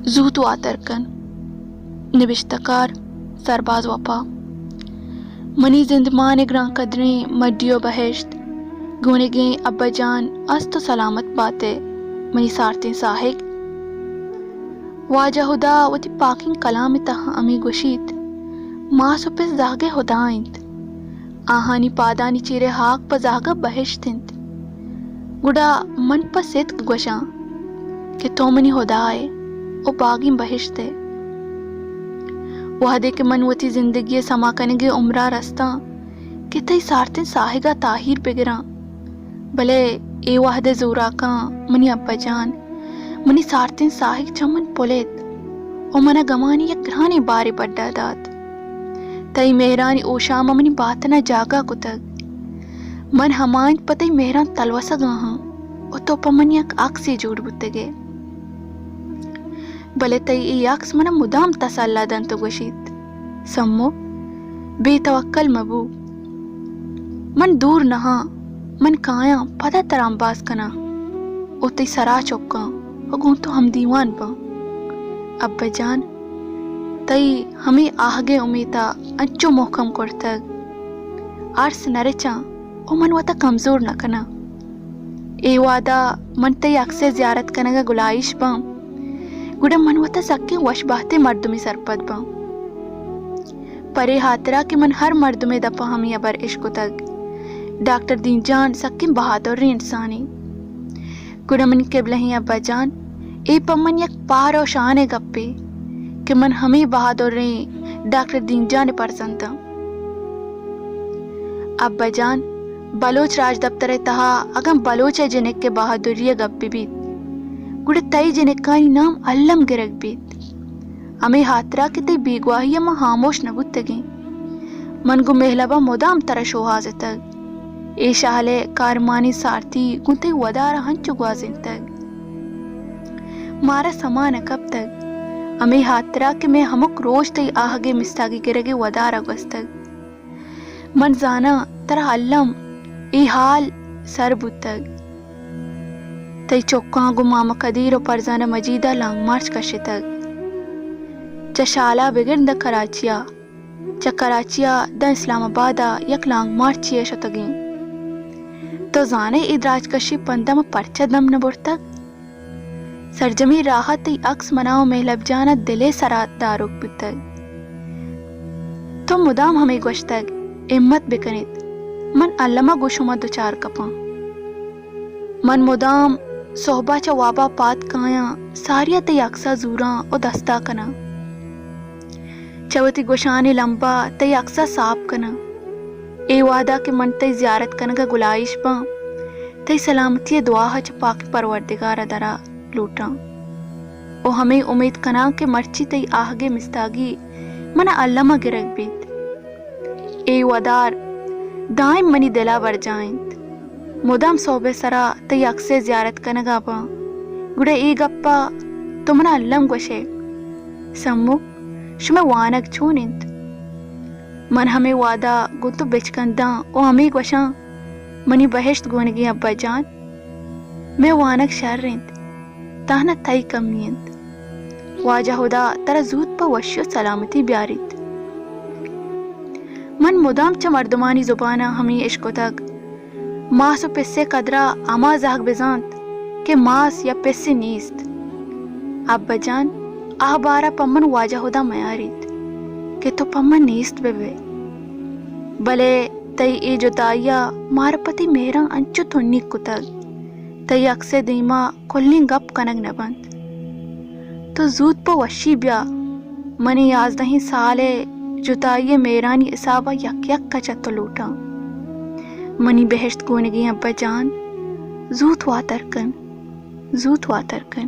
زوت واتر کن۔ نبشتہ کار: سرباز وپا۔ منی زندمان ءِ گرانقدریں مڈی ءُ بہشت، گونگیں ابا جان، است ءُ سلامت بات ئے منی سارتیں ساہگ۔ واجہ ہدا وتی پاکیں کلام ءِ تہا ہمے گوشیت: ماس ءُ پس زہگ ءِ ہدا اِنت، آہانی پادانی چیر ءِ ہاک پہ زہگ ءَ بہشت اِنت۔ گڑا من پہ ستک گوشاں کہ تو منی ہدا ئے ءُ باگیں بہشت ئے۔ وہدے کہ من وتی زندگی ءِ سما کنگ ءِ عمر ءَ رستاں کہ تئی سارتیں ساہگ ءَ تاہیر بگراں، بلے اے وہد ءِ زوراکاں منی ابا جان، منی سارتیں ساہگ چہ من پلیت ءُ من ءَ گمانی یک گرانیں بارے بڈا دات۔ تئی مہرانی اوشام ءَ منی باتن ءَ جاگہ کتگ۔ من ہمائینت پہ تئی مہراں تلوسگ ءَ آں ءُ تو پہ من یک عکسے جوڑ بوتگ ئے۔ بلے تئی اے عکس من ءَ مدام تسلا دنت ءُ گوشیت: سمو، بے توکل مہ بو۔ من دور نہ آں، من کایاں، پدا ترا امباز کناں ءُ تئی سرا چکاں ءُ گوں تو ہمدیوان باں۔ ابا جان، تئی ہمے آہگ ءِ امیت ءَ انچو مہکم کرتگ، ارس نہ رچاں ءُ من وت ءَ کمزور نہ کناں۔ اے وہد ءَ من تئی عکس ءِ زیارت کنگ ءَ گلائیش باں، گڑا من وت ءَ سکیں وش بہتیں مردمے سرپد باں۔ پرے ہاترا کہ من ہر مردمے دپ ءَ ہمے ہبر اشکتگ، ڈاکٹر دین جان سکیں بہادریں انسانے۔ گڑا منی قبلہیں ابا جان، اے پہ من یک پہر ءُ شان ءِ گپے کہ من ہمے بہادریں ڈاکٹر دین جان ءِ پرزنداں۔ ابا جان، بلوچ راجدپتر ءِ تہا اگاں بلوچ ءِ جنک ءِ بہادری ءِ گپ بہ بیت، گڑا تئی جنکانی نام الم گرگ بیت۔ ہمے ہاترا کہ تئی بیگواہی ءَ ما ہاموش نہ بوتگیں۔ من گوں مہلب ءَ مدام ترا شوہاز اتگ۔ اے شہل ءِ کارمانی سارتی گوں تئی ودار ءَ ہنچو گوازینتگ، مارا سما نہ کپتگ۔ ہمے ہاترا کہ مئے ہمک روچ تئی آہگ ءِ مستاگی گرگ ءِ ودار ءَ گوستگ۔ من زاناں ترا الم اے ہال سر بوتگ۔ تئی چکاں گوں ماما قدیر ءُ پرزانہ مجید ءَ لانگ مارچ کشتگ۔ چہ شال ءَ بگر داں کراچی ءَ، چہ کراچی ءَ داں اسلام آباد ءَ یک لانگ مارچے ءَ شتگیں۔ تو زانئے اے دراجکشی پند ءَ من پرچا دم نہ برتگ؟ سرجمیں راہ ءَ تئی عکس من ءَ ءُ مہلب جان ءَ دل ءِ سرا داروک بوتگ۔ تو مدام ہمے گوشتگ، ہمت بکن ات، من الم ءَ گوں شما دچار کپاں۔ من مدام سہب ءَ چہ واب ءَ پاد کایاں، ساری ءَ تئی عکس ءَ زوراں ءُ دست ءَ کناں۔ چہ وتی گوشانی لمب ءَ تئی عکس ءَ ساپ کناں۔ اے وہد ءَ کہ من تئی زیارت کنگ ءَ گلائیش باں، تئی سلامتی ءِ دعا ءَ چہ پاکیں پروردگار ءَ درا لوٹاں ءُ ہمے امیت کناں کہ مرچی تئی آہگ ءِ مستاگی من ءَ الم ءَ گرگ بیت۔ اے ودار دائم منی دل ءَ برجاہ انت۔ مدام سہب ءِ سرا تئی عکس ءِ زیارت کنگ ءَ باں، گڑا اے گپ ءَ تو من ءَ الم گوش ئے۔ سمو، شمئے وانگ چون انت؟ من ہمے وہد ءَ گوں تو بچکنداں ءُ ہمے گوشاں، منی بہشت گونگیں ابا جان، مئے وانگ شر انت، تہنا تئی کمی انت۔ واجہ ہدا ترا زوت پہ وشی ءُ سلامتی بیاریت۔ من مدام چہ مردمانی زبان ءَ ہمے اشکتگ، ماس ءُ پس ءِ قدر ءَ ہما زہگ بزانت کہ ماس یا پسے نیست۔ ابا جان، آ بار ءَ پہ من واجہ ہدا میاریت کہ تو پہ من نیست بہ بئے۔ بلے تئی اے جتائی ءَ مارا پہ تئی مہراں انچو تنیگ کتگ، تئی عکس ءِ دیما کلیں گپ کنگ نہ بنت۔ تو زوت پہ وشی بیا، من اے یازدہیں سال ءِ جتائی ءِ مہرانی حساب ءَ یک یک ءَ چہ تو لوٹاں۔ منی بہشت گونگیں ابا جان، زوت واتر کن، زوت واتر کن۔